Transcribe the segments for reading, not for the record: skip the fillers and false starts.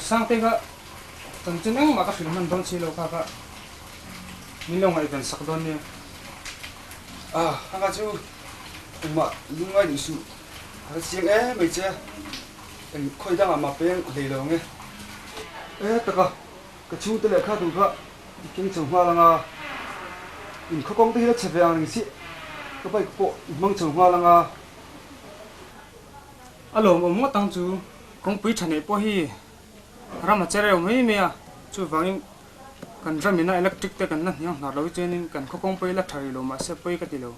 Sangte kha chanchin engmah ka hrilh hman dawn si lo kha kha min lo ngaihven sak dawn nia. Ah, hanga chu engmah lungngai duh suh, a la chiang em mai che, eng khawi dangah mah peng hlei lo ang e. E taka, ka chhungte leh kha tur kha i keng chho nghal ang a, in khaw kawng te hi la chhe ve ang reng si, ka bike pawh i hmang chho nghal ang a. A lawmawm ngawt ang chu, kawngpui tha neih pawh hi ram a che reuh mai mai a, chuvangin kan ram ina electric te kan la hniang hnar lo hi chuanin kan khaw kawngpui la tha rih lo mahse pawi ka ti lo.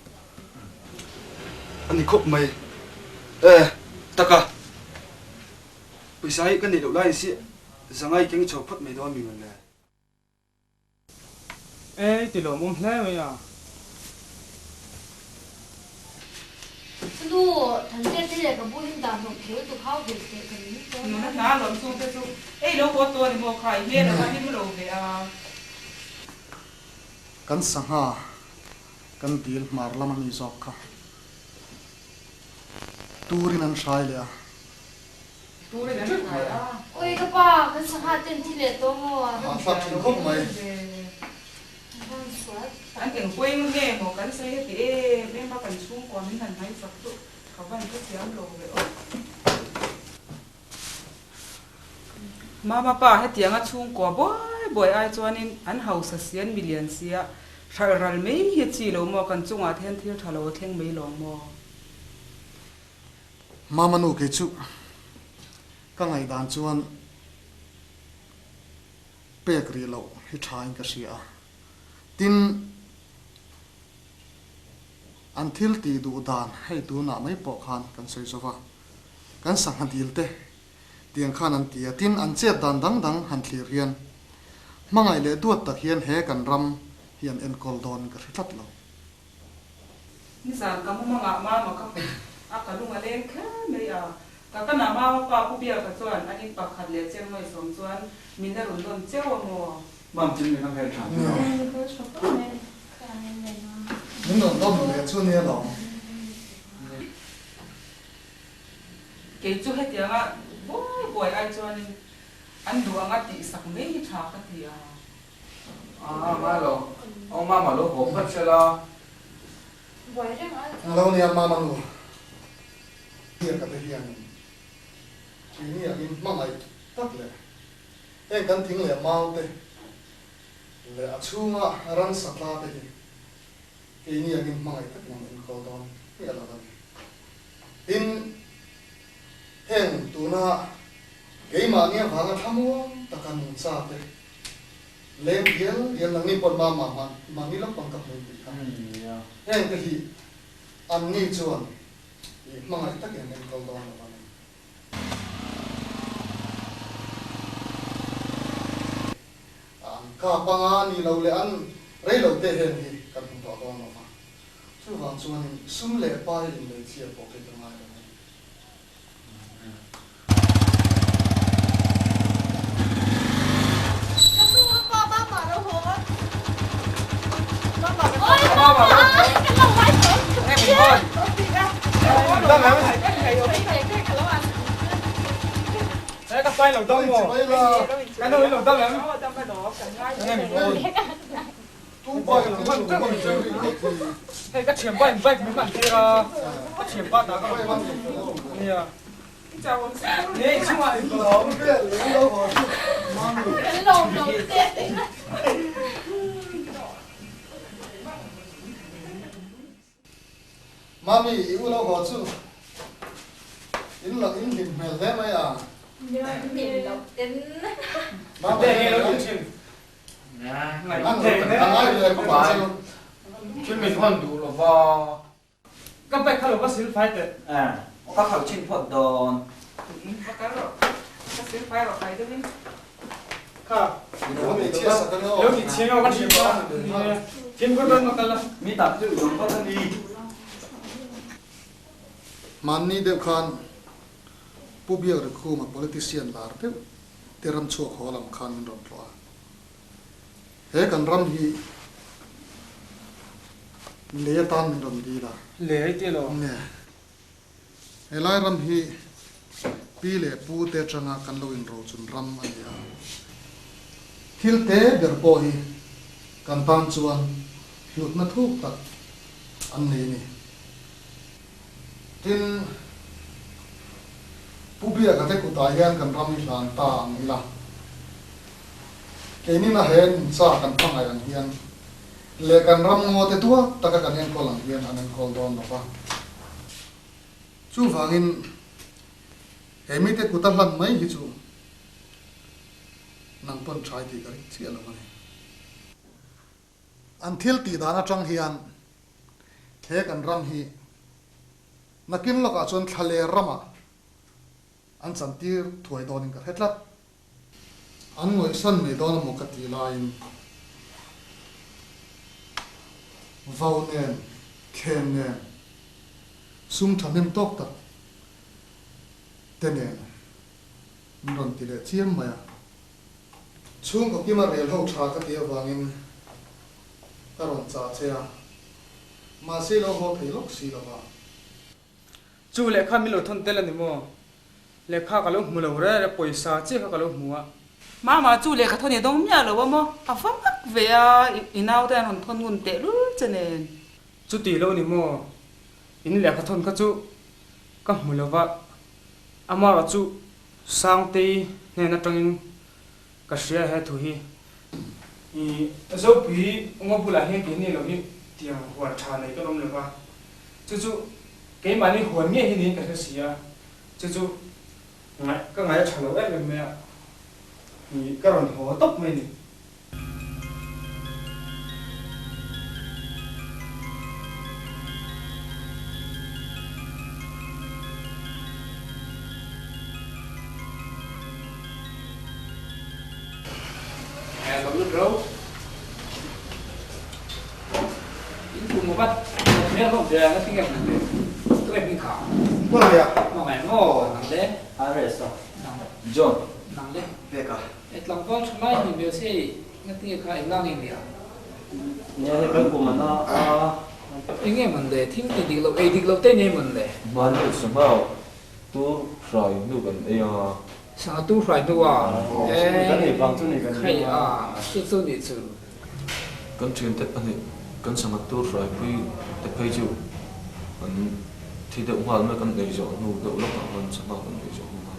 A ni khawp mai e, taka pawisa hi ka neih loh laiin si zangai keng chho phawt mai dawn mi mawn le. E i ti lawmawm hle mai a. Nu, Thantea te leh ka bu in dah hnawk thei lutuk hau ve teh ka ning tawh. Nuna hna lawm chung te chu ei lo haw tawh a ni maw kha i hmel ava hlim lo ve a. Kan sangha kan dil hmar lam ami zawk kha turin an hrai leh a. Oi ka pa, kan sangha ten thi leh tawh maw? A thlak thin khawp mai. An eng pawimawh nge maw kan sawi heti em em a kan chhungkua min han hmaisak chu ka van hrethiam lo ve aw. Mama pa hetianga chhungkua buai buai ai chuanin an hausa si an milian si a, hralh ral mai hi chi lo maw kan chungah te hian thil tha lo a thleng mai lo maw? Mama nu kei chu ka ngaihdan chuan pek rih loh hi tha in ka hria a. Tin, an thil tih duh dan hei tunah mai pawh khan kan sawi zo va, kan sangha dil te tiang khan an ti a. Tin, an chet dan dang dang han thlir hian hmangaih leh duat tak hian he kan ram hi an enkawl dawn ka hre tlat lo. Nizan ka mumangah mama ka hmu a, ka lung a leng kher mai a. Ka kana mama pa Pu Biaka chuan an in pakhat leh cheng nawi sawm chuan min a rawn dawn cheu a maw? Mam chin mi ka hmel tha chu lo. Min rawn dawn leh chu nia lawm. Kei chu hetianga buai buai ai chuanin an duh anga tihsak mai hi tha ka ti a. A ngai lo. Aw mama lo haw phawt se la. Lo nia mama nu. Biaka te hian thini angin hmangaih tak leh heng kan thing leh mau te leh a chhunga ransa tla te hi keini angin hmangaih takin an enkawl dawn miah lo a ni. Tin, heng tuna keimahni avanga thlamuang taka nungcha te Leng dial dial nangni pawn mama mahni lawk pang ka hmu tih kha. Heng te hi anni chuan i hmangaih takin an enkawl dawn lo a ni. An kap anga ni lo leh an rei lo te heng hi kan hmu tawh dawn lo va. Chuvang chuanin sum leh pai inlei chhia pawh kei ka ngai lo a ni. Hei ka thianpa in bike min hman tir a, ka thianpa ta ka rawn hman nia. Ni chungah in ka lawm. Mami, i u lo haw chu in lo in hlim hmel hle mai a. Mama Ka bike kha lo va sil fai teh. Ka khalh chin phawt dawn. Va kal rawh. Ka sil fai rawh fai deuhin. Kha. Lo ti chiang a ka thin pa. Fimkhur dawn ma kal la. Mi tak chu dawng phawt a ni. Hmanni deuh khan Pu Biakrikhuma politician lar deuh te ram chhuak haw lam khan min rawn tlawh a. He kan ram hi lei atan min rawn dil a. Lei ti lo. Nge. He lai ram hi Pi leh pu te atanga kan lo inrochun ram a ni a. Thil te ber pawh hi kan tan chuan hlutna thuk tak an nei a ni. Tin, Pu Biaka te kutah hian kan ram hi hlan ta ang ila. Keini na he nuncha kan hmangaih ang hian leh kan ram ngaw te duat taka kan enkawl ang hian an enkawl dawn lo va. Chuvangin he mite kuta hlan mai hi chu nang pawn tha i tih ka ring chiah lo a ni. An thil tih dan atang hian he kan ram hi nakin lawkah chuan thlaler ramah an chantir thuai dawnin ka hre tlat. An ngawihsan mai dawn amaw ka tih laiin vau nen, thlem nen, sum thahnem tawk tak te nen min rawn ti leh chiam mai a. Chhungkaw kima rel ho tha ka tih avangin ka rawn chah che a, mahse i lo haw thei lawk si lo va. Chu lehkha min lo thawn tel a ni maw? Lehkha ka lo hmu lo re re, pawisa chiah kha ka lo hmu a. Mama chu lehkha thawn i dawng miah lo a maw? A va mak ve a, i naute an rawn thawn ngun tehlul che nen. Chuti lo ni maw? In lehkha thawn kha chu ka hmu lo va, amarawh chu Sangtei hnen atangin ka hria he thu hi. I Zopui ngaw bulah hian keini lo hi tiang huan tha nei kan awm lo va, chu chu keimahni huan ngei hi niin ka hre si a, chu chu ngaih ka ngaih a tha lo em em mai a, i ka rawn haw tawp mai a ni. Tlangval tha lai hnih hmel che i ngatinge kha eng nge nia? Nia hei kan kum an a a. Eng nge man le? Thil ti dik lo ei dik lo te nei man le? Hmanni sangha tur hrai hnu kan ei a. Sangha tur hrai hnu a? Kan ei vang chu ni kan ei a. Chu chu nih chu. Kan thiante pahnih kan sangha tur hrai pui te phei chu an thi deuh nghal mai kan ei zawh hnu deuh lawkah khan sangha kan ei zawh hnu khan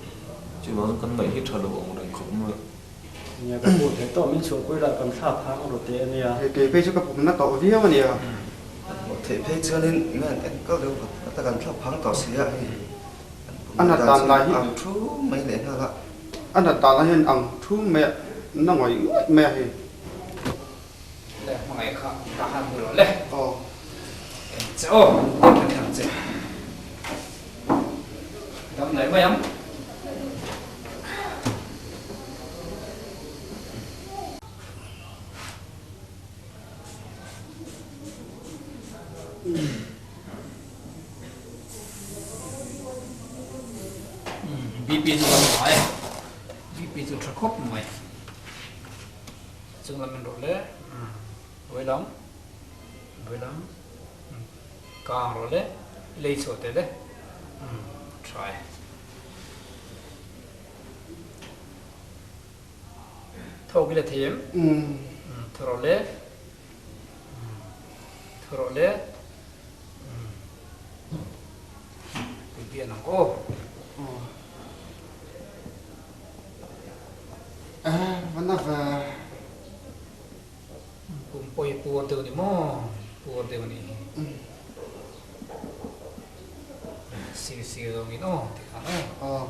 chuvang chuan kan ngaih hi tha lo ang reng khawp mai. Nia ka hmuh theih tawh min chhuahpui lah kan thla phang rawh teh a nia. Hei kei phei chu ka pumna tawh viau a nia. Hmuh theih phei chuanin min han enkawl deuh vat vat a kan thla phang tawh si a hei an pumna dan chu ang thu mai leh nghal a. A nat dan lai hian ang thu mai a na ngawih ngawih mai a hei. Le hmangaih kha ka han hmu lo le. Aw. Eng che aw, dam reng ang che. Dam leh mai ang. BP chu kan hmu e. BP chu tha khawp mai. Chung lam in rawh le vawi lam vawi lam kang rawh le lei chhuah teh le tha e. Thawk i la thei em? Thaw rawh le thaw rawh le Tui bian ang aw. Pum pawh hi puar deuh a ni maw? Puar deuh a nih hi. Sir sir zawngin aw tikhan aw.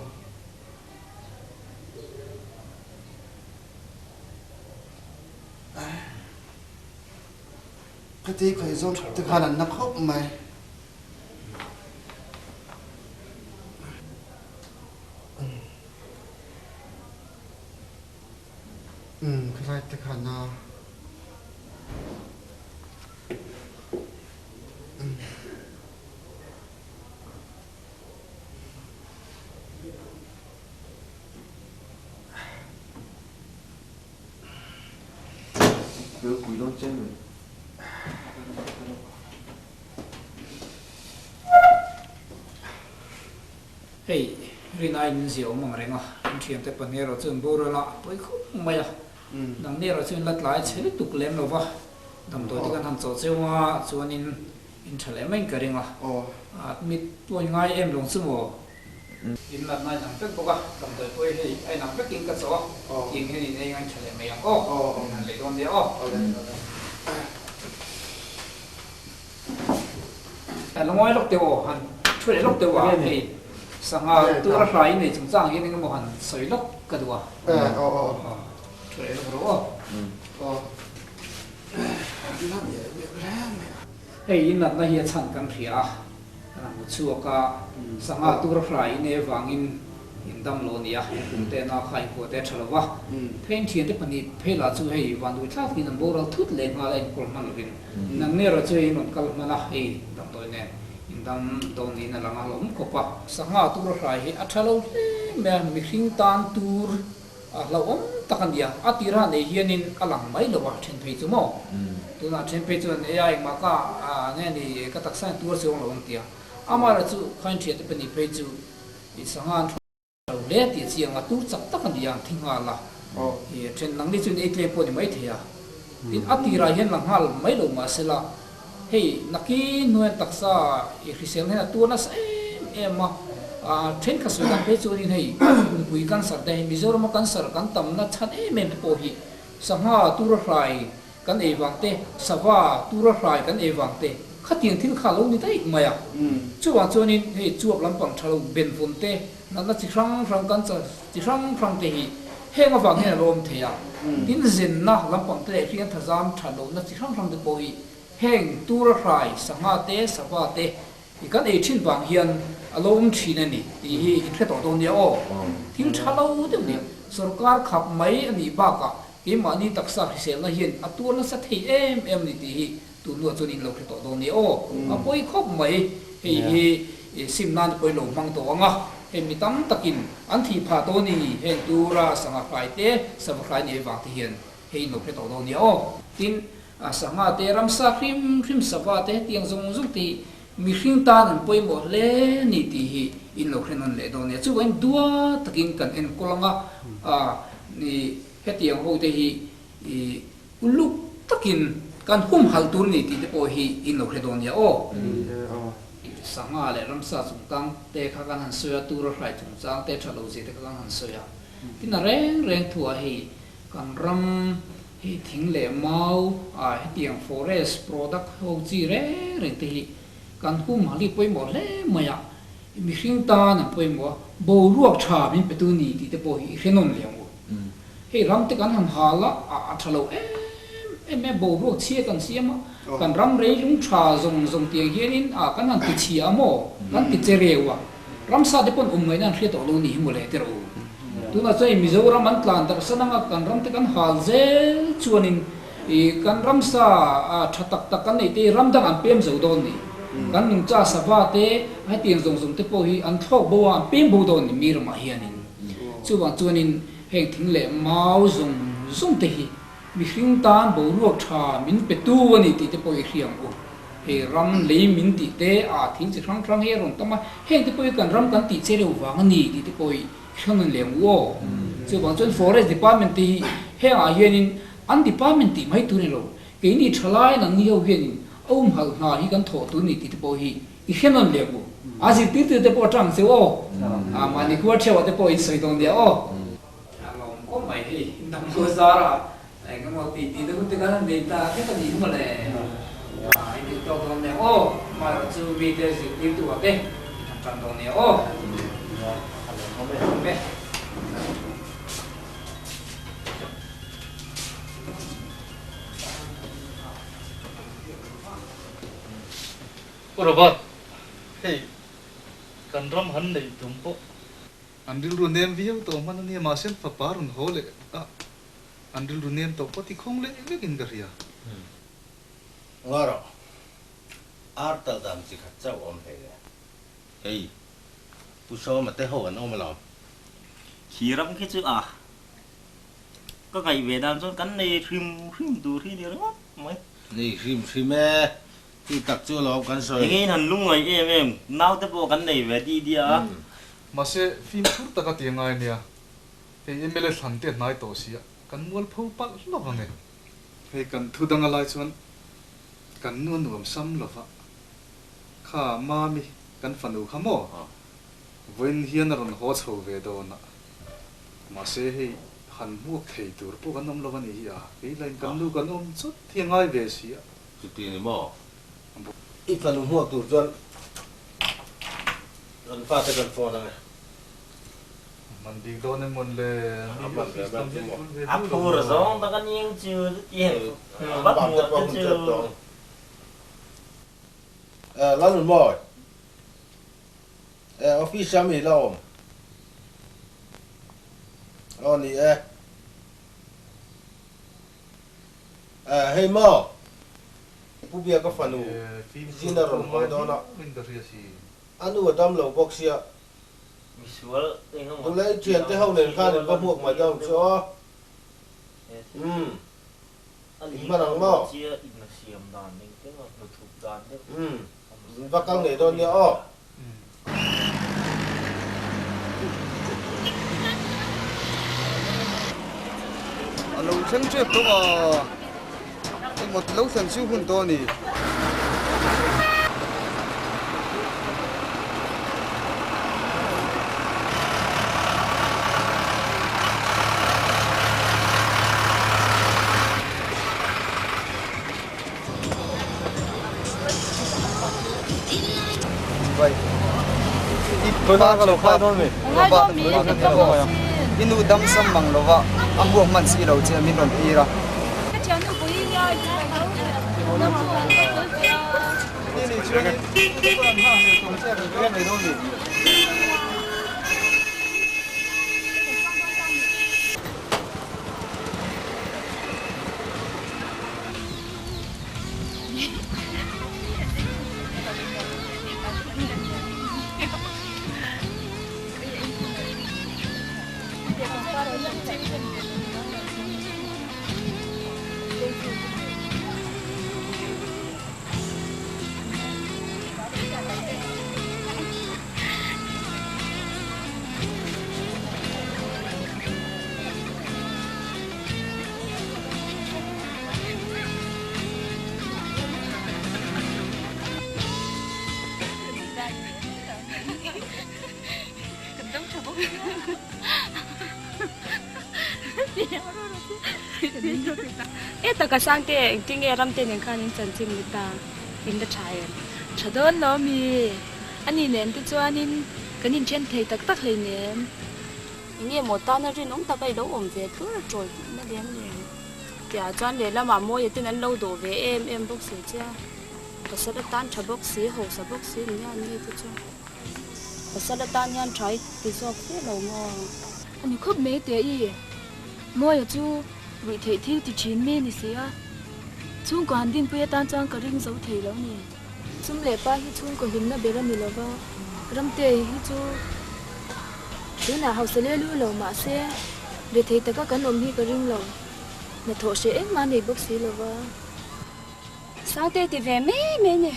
Ka ti khawi zawng tikhan an na khawp mai. Umm khawlai te khan a. Umm. Pui dawn chen mai. Hei, Rin aiin in zia awm ang reng a, in thiante pahnih erawh chuan boral a pawi khawp mai a, nangni erawh chuan la tlai chhe lutuk lem lo va, damdawi te kan han chawh cheu a, chuanin in tha leh maiin ka ring a, mit pawh in ngai em lawng chu maw? In natna a inang vek bawk a, damdawi pawh hi hei a inang vekin ka chawh a, tiang hian in ei ngain tha leh mai ang aw, in han lei dawn nia aw. A la ngawi lawk deuh aw, han thu leh lawk deuh a, hei sangha tura hrai nei chungchang hian engemaw han sawi lawk ka duh a, thu leh lawk rawh aw. Hei in natna hi a chhan kan hria a, kan han hmu chhuak a, sangha tura hrai in ei avangin in dam lo a ni a, in kum te na kha in kua te a tha lo va, phei in thiante pahnih phei lah chu hei vanduai thlak in an boral thut leh nghal a inkawl hman lovin. Nang nia rawh chu in rawn kal hman a, hei damdawi nen in dam dawn niin a lang a hlauhawm khawp a. Sangha tur a hrai hi a tha lo hle mai a, mihring tan tur a hlauhawm tak a ni a, a tirah nei hianin a lang mai lo a, then phei chu maw? Tunah then phei chuan ei a engmah ka nge ni ka taksa in tur chuang lo ang ti a, amaherawhchu khain thiante pahnih phei chu i sangha an Lo hle tih chiang a, tur chak tak a ni a, thi nghal a. I then nangni chuan ei tlem pawh a ni mai thei a. Tin, a tirah hian la nghal mai lo mah sela, hei nakin hnuaian taksa i hriselna hian a tuar nasa em em a. Thenkhat sawi dan phei chuanin hei pumpui cancer te hi Mizorama cancer kan tamna chhan em em te pawh hi sangha tura hrai Kan ei vang te, sava tura hrai kan ei vang te, khatiang thil kha a lo ni daih mai a. Chuvang chuanin hei chuap lampang tha lo benvawn te, natna chi hrang hrang, cancer chi hrang hrang te hi heng avang hian a lo awm thei a. Tin, zenna lampang te leh hriang thazam that lohna chi hrang hrang te pawh hi heng tura hrai, sangha te, sava te I kan ei thin vang hian a lo awm thin a ni tih hi in hre tawh dawn nia aw. Thil tha lo deuh ni. Sorkar khap mai a nih bakah keimahni taksa hriselna hian a tuar nasa thei em em a ni tih hi tun hnuah chuan in lo hre tawh dawn nia aw. A pawi khawp mai. Hei hi sim nan pawi lo hmang tawh ang a, hei mi tam takin an thih phah tawh a ni. Heng tura sangha hrai te, sava hrai ni avang te hian hei in lo hre tawh dawn nia aw. Tin, A sangha te, ramsa hrim hrim sava te hetiang zawng zawng te hi mihring tan an pawimawh hle ni tih hi in lo hre nawn leh dawn nia. Chuvangin dua takin kan enkawl ang a, a ni hetiang ho te hi i uluk takin kan humhalh tur ni tih te pawh hi in lo hre dawn nia aw. Sangha leh ramsa chungtang te kha kan han sawi a, tura hrai chungchang te tha lo zia te kha kan han sawi a. Tin a reng reng thuah hei kan ram Hei thing leh mau ah hetiang forest product ho chi reng reng te hi kan humhal hi pawimawh hle mai a, mihring tan an pawimawh a, boruak tha min pe tu ni tih te pawh hi i hre nawn leh ang u. Hei ram te kan han hal a, a tha lo em em e, boruak chhia kan siam a, kan ram reilung tha zawng zawng tiang hianin ah kan han ti chhia a maw, kan ti che reu a. Ramsa te pawn awm ngaihna an hria tawh lo ni hi mawle ti rawh u. Tunah chuan i Mizoram an tlan darh san anga kan ram te kan hal zel chuanin i kan ramsa tha tak tak kan neih te hi ram dang an pem zo dawn ni. Kan nungcha sava te hetiang zawng zawng te pawh hi an thlawk bo a an pem bo dawn ni mi ramah hianin. Chuvang chuanin heng thing leh mau zawng zawng te hi Mihring tan boruak tha min pe tu a ni tih te pawh i hria ang u. Hei ram lei min tih te a thing chi hrang hrang hi a rawn tam a, heng te pawh hi kan ram kan tih che reuh vang a ni tih te pawh i hria nawn leh ang u aw. Chuvang chuan Forest Department te hi hengah hianin an department tih mai tur a ni lo, keini thalai nangni ho hianin a umhalh hna hi kan thawh tur a ni tih te pawh hi i hria nawn leh ang u. A zirtirtu te pawh a tang cheu aw, mahni khua theuhah te pawh in sawi dawn nia aw. A lawm khawp mai hei damdawi zara eng emaw tih tih na hun te khan an nei ta vek a nih hi mawle. A in duh tawk dawn nia aw, amaherawh chu mite zirtirtu ah te in han tan dawn nia aw. A lawm khawp e. Pu Robert, hei kan ram han neih tum pawh An rilru nem viau tawh hman a nia, mahse an fapa rawn haw leh a, an rilru nem tawh pawh tikhawng leh vekin ka hria. Ngaw rawh, ar tal dan chi khat chauh awm hlei le. Hei, Pu Sawma te ho an awm alawm. Khi ram khi chu a, ka ngaih ve dan chuan kan nei hrim hrim tur hi ni ringawt mai. Nei hrim hrim e, Chu tak chu alawm kan sawi. Engin han lungngaih em em, naute pawh kan nei ve di dia a. Mahse, fimkhur taka ti angai ania. Hei mla thlan te a hnai tawh si a, kan mualpho palh hlauh ang e. Hei kan thu dang a lai chuan kan nu a nuam sam lo va, kha Mami kan fanu kha maw? Vawiin hian a rawn haw chho ve dawn a, mahse hei han hmuak thei tur pawh kan awm lo a nih hi a, kei lain kan nu kan awm chawt hi a ngai ve si a. Chuti ni maw? I fanu hmuak tur chuan kan fate kan phone ang e. Man bik dawn em mawn le, mi office lam hian tul ve A phur zawng tak a ning chu chuti heng va hmuh te chu. Lalnunmawi, office a mi la awm? Aw ni e. Hei maw, Pu Biaka fanu zin a rawn haw dawn a, a nu a dam lo bawk sia. Tuna i thiante ho nen khan in va hmuak mai dawn chu aw. Umm. In hman ang maw? Umm. In va kal ngei dawn nia aw. A lo thleng tep tawh a, engmaw ti lo thlen chu hun tawh a ni. I nu dam sam mang lova a hmuak hman si lo che min rawn tir a. E taka Sangte, engtin nge Ramte nen khan in chanchin ni ta? In la tha em? Tha dawn lo mi? Ani nen te chuanin kan inthen thei tak tak hleinem. Enge maw tana rinawm taka i lo awm ve tlur a tawi na lem lem. Tiah chuan lehlamah Mawia ten an lo dawh ve em em bawk si che a, pasal atan tha bawk si, hausa bawk si nia an ni te chu. Pasal atan hian tha i ti zawk fe lo maw? A ni khawp mai teh i, Mawia chu ruih theih thil ti thin mi ni si a, chhungkaw han dinpui atan chuan ka ring zo thei lo ni. Sum leh pa hi chhungkaw hlimna ber a ni lo va, Ramte hi chu tunah hausa leh lu lo mah se rethei taka kan awm hi ka ring lo, hnathawh hreh engmah nei bawk si lo va. Sangte ti ve mai mai ni,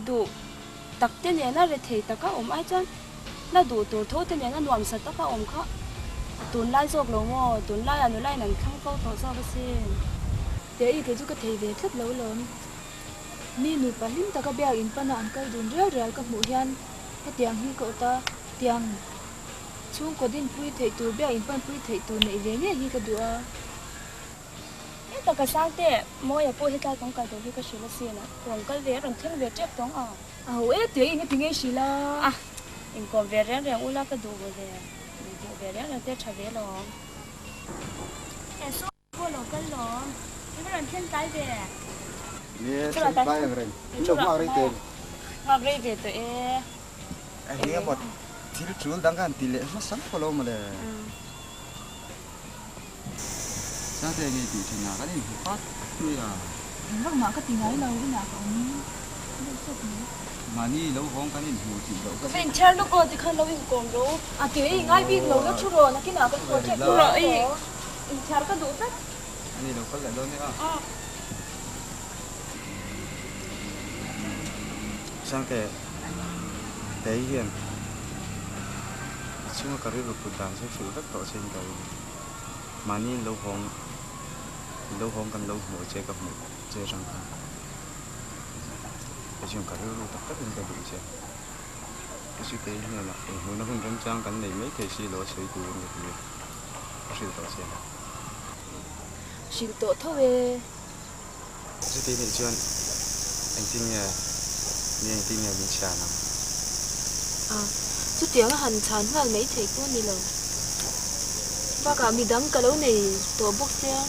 duh tak te nena rethei taka awm ai chuan la duh tur tho te nena nuamsa taka awm kha tunlai zawk lo maw, tunlaiah nula in an thlang fo tawh zawk asin. Teh i kei chu ka thei ve tlat lo lawm. Mi nupa hlim taka biak in pana an kal dun rial rial ka hmuh hian hetiang hi ka awt a, tiang chhungkaw dinpui theih tur biak in panpui theih tur neih ve ngei hi ka duh a. Heta ka sang teh, Mawia pawh hetlai kan kal tur hi ka hrilh asin a, rawn kal ve a rawn thleng ve tep tawng a. A ho e teh eng ati ngei hrilh a. A, inkawm ve reng reng ula ka duh ve, duh ve reng reng te tha ve lawm. Pawh lo kal lawm. I va rawn thleng tlai ve. Ni e, thleng tlai ang reng. In lo nghak rei teh. Nghak rei ve tawh e. Eng emaw thil tul dang kha han ti leh hmasa lawk alo mawle. Sate ngei tih thin ah kan inhmu fat mai a. Engvak mah ka ti ngai lo, inah ka awm deuh chawp mai. Mahni lo hawng kan inhmu tih loh ka. Ka inchhiar lawk aw tikhan lo inkawm rawh. A ke i ngai bik lo la thu rawh, nakinah kan haw tep rawh. Inthiar ka duh tlat. Ani lo kal leh dawn nia. Sangte, Tei hian chhunga ka rilru put dan chu hrilh vek tawh chein ka ring. Mahni in lo hawng, i lo hawng kan lo hmuh che ka hmuh che atang khan kei chuan ka rilru tak takin ka duh che. Chutei hnenah inhmuhna hun remchang kan nei mai thei si lo a sawi turin ka ti a, ka hrilh tawh che. Hrilh tawh tho e. Chutei nih chuan engtin nge mi engtin nge min chhan ang? A, chutiang a han chhan nghal mai theih pawh a ni lo. Bakah midang ka lo nei tawh bawk sia.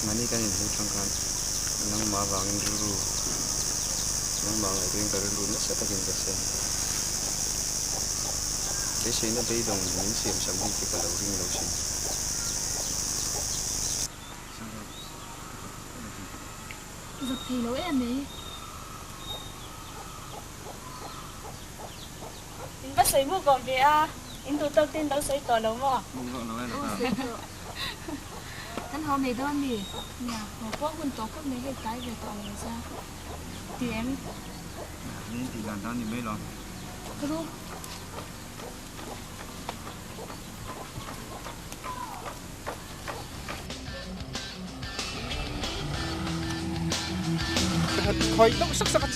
Mahni kan inhmu chang khan nangmah avangin rilru, nangmah ngaihtuahin ka rilru nasa takin ka seng. Beiseina beidawng min siam sam hi chu ka lo ring lo thin. Zak thei lo em mai. In va sawi muk awm ve a, in duh tawk te in lo sawi tawh lo maw? Muk zawk lo e Aw sawi tawh. Kan haw mai dawn mi? Nia, haw pawh hun tawh khawp mai hei tlai ve tawh ang lo cha. Ti em? Ni in tih dan dan ni mai lo. Ka ru.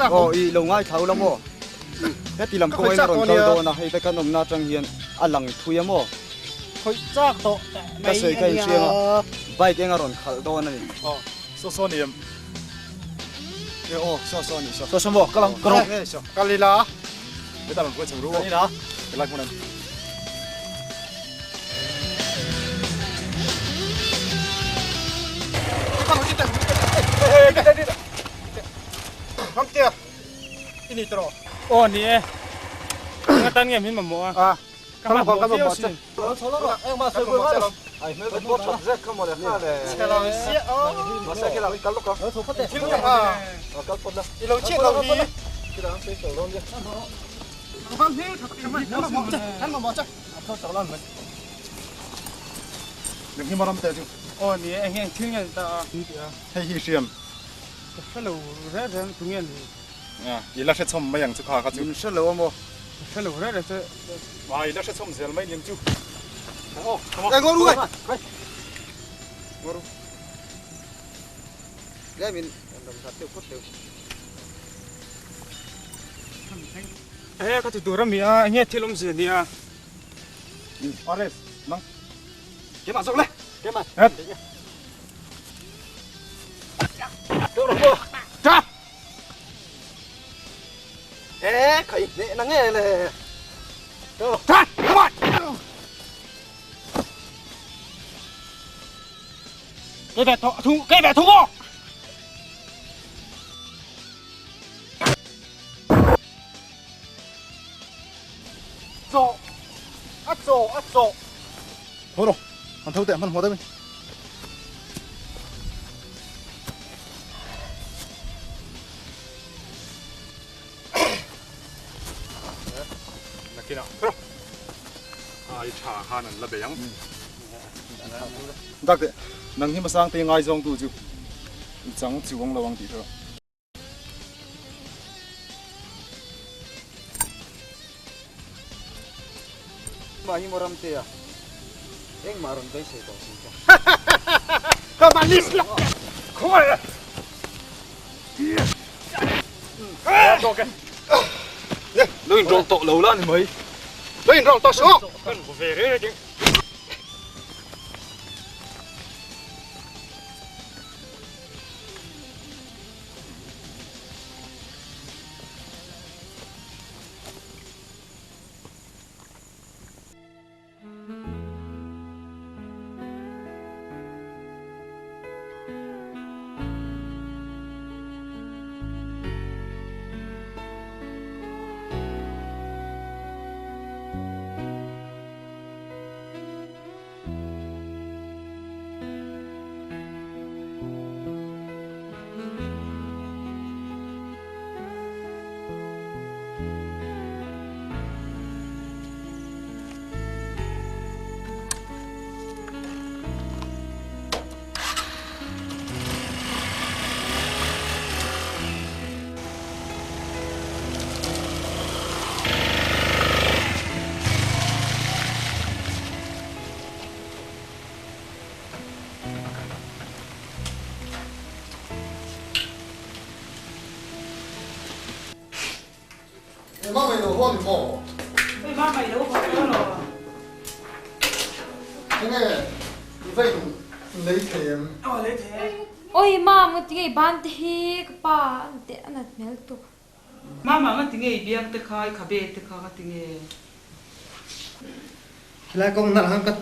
Aw i lo ngaithla ula maw? Heti lam kawngin a rawn kal dawn a, hei te kan awmna atang hian a lang thui a maw? Ka sawi kha inhriang a, bike eng a rawn khalh dawn a ni. Saw saw ni em? E aw, saw saw ni saw. Saw saw maw? Kal ang, ka rawng. Kal ila. Heta rawn kuai chho ru. Kal ila. Helai hmun an. Ramtea, i ni tawh. Aw ni e, eng atan nge min mamawh a? Ka hmanhmawh viau sin. Aw ni e, eng eng thil nge ni ta a? Hei hi hriam. Ka hre lo reng reng tu nge ni? I la hre chhawm mai ang chu kha kha chu. Min hre lo a maw? Ka hre lo reng reng che. I la hre chhawm zel mai niang chu. Eng ngaw ru e! Ngaw ru. Tlem in an dam that deuh phawt deuh. He ka ti tur a mi a, enge thil awmzia nia? Ares, nang. Keimah zawk le! Keimah. E khai hneh na nge le. Cái về thu, cái về thu vô. Chaw a chaw a chaw. Tho rawh, han tho teh hmanhmawh deuh in. Nakinah tho rawh, ai tha khan an la bei ang. Dak teh, nang hi hmasang te ngaizawngtu chu i chang chuang lo ang tih tho rawh. Mah hi maw Ramtea, engmah rawn beisei tawh si ka. Ka malis lo khawi e. Lo inrawlh tawh lo la ni mai. Lo inrawlh tawh suh. Kan ve reng reng. E mama i lo haw ni maw? Hei mama i lo haw tawh lo. Enge i va in lei thei em? Aw lei thei e. Oi mama tinge i ban te hi ka pa an teh a nat hmel tuk. Mama nga tinge i biang te kha i khabe te kha nga tinge? Helai kawng nalh han ka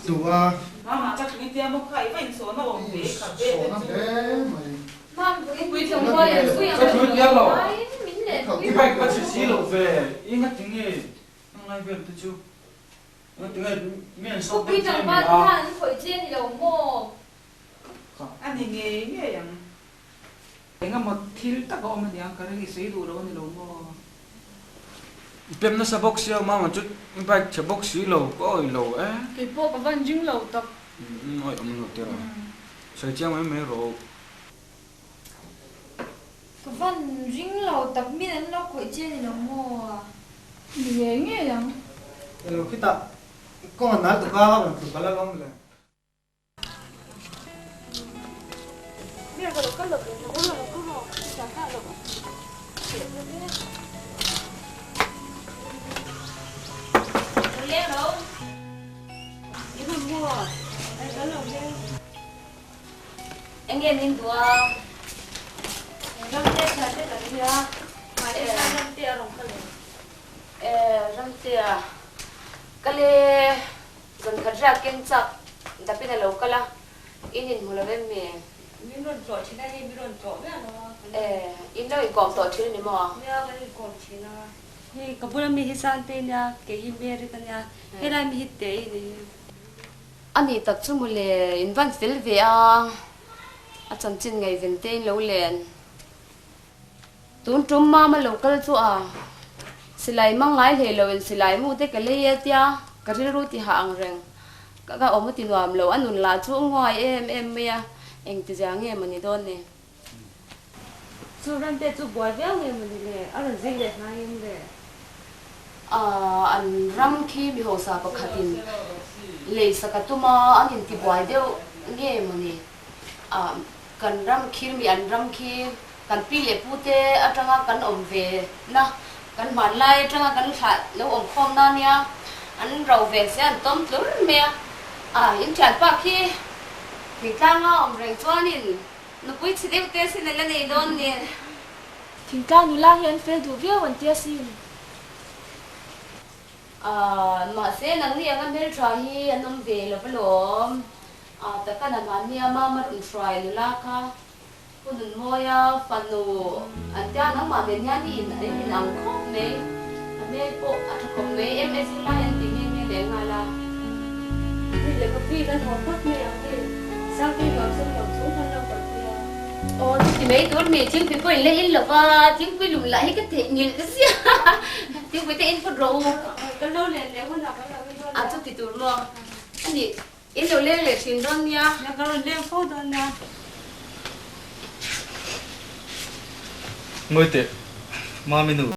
tlu a. Mama ka tlu i tia maw kha i va insawn a awm ve i khabe te chu. Mam pui tlawng rual in pui ang Ka tlu i tia lo. Min leh pui I bike va chhe si lo ve. I nga tinge ngai vel te chu. Nga tinge mi an sawt Pui deuh che a ni tlangval a. te khan an khawih che a ni lo maw? A ni ngei ngei ang. Engemaw thil tak a awm aniang ka ring i sawi duh lo a ni lo maw? I pem nasa bawk sia mama chu i bike chhe bawk si lo ka awih lo e. Kei pawh ka van ring lo tak. Umm awih awm lo tira. Sawi chiang mai mai rawh. Ka van ring lo tak min an lo khawih che a ni lo maw? Ni ngei ngei ang. Elo khitah kawng a nal tuk a rawn tlu palh alawm le. Enge min duh a? Ramte tha te kan nia. Mahni khan Ramte a rawn kal em? E, Ramte a kal e. Zan khat riak keng chak dapin a lo kal a, in inhmu lo em mi? Min rawn tlawh thin a hei, min rawn tlawh miah lo a. E, in lo inkawm tawh thin a ni maw? Nia, kan inkawm thin a. Hei, ka bula mi hi Sangtei nia, kei hi Mary ka nia, helai mi hi Tei a ni hi. A nih tak chu mawle, in van fel ve a, a chanchin ngaihven te in lo len. Tun tum mama lo kal chu a silai mang ngai hlei lo in silai mu te ka lei e tia ka rilru ti hah ang reng ka ka awm a ti nuam lo a nun lah chu a nguai em em mai a engti zia nge maw ni dawn ni. Chu ram te chu buai viau nge maw ni le a rawn zing leh hnai em le. Ahh an ram khi mi hausa pakhat in lei sak a tum a an inti buai deuh nge maw ni. Ah, kan ram khi mi an ram khi kan pi leh pu te atanga kan awm ve na, kan hmanlai atanga kan thlah lo awm khawm na nia, an ro ve se an tawm tlur mai a. Ah, in thianpa khi thingtlanga awm reng chuanin nupui chhe deuh te sin a la nei dawn nen. Thingtlang nula hi an fel duh viau an tia sin. Ah, mahse nangni anga hmeltha hi an awm ve lo va lawm. A taka na mahnia mama rawn hruai nula kha Pu Nunmawia fanu an tia nangmah nen hian i in in ang khawp mai, a hmel pawh a tha khawp mai, MS lai an ti nghe nghe leh nghal a. Hei leh coffee kan haw phawt mai ang hei, Sangtei nuam sawm lo chung kan lo kalpui a. Aw chuti mai tur mi thingpui pawh in la in lo va, thingpui lum lah hi ka theihnghilh zia thingpui te in phawt rawh u. Kan lo len leh hunah kan lo in dawn a. A chuti tur maw a nih. In lo leng leh thin dawn nia. Nia ka rawn leng fo dawn nia. Ngawi teh, Mami nu.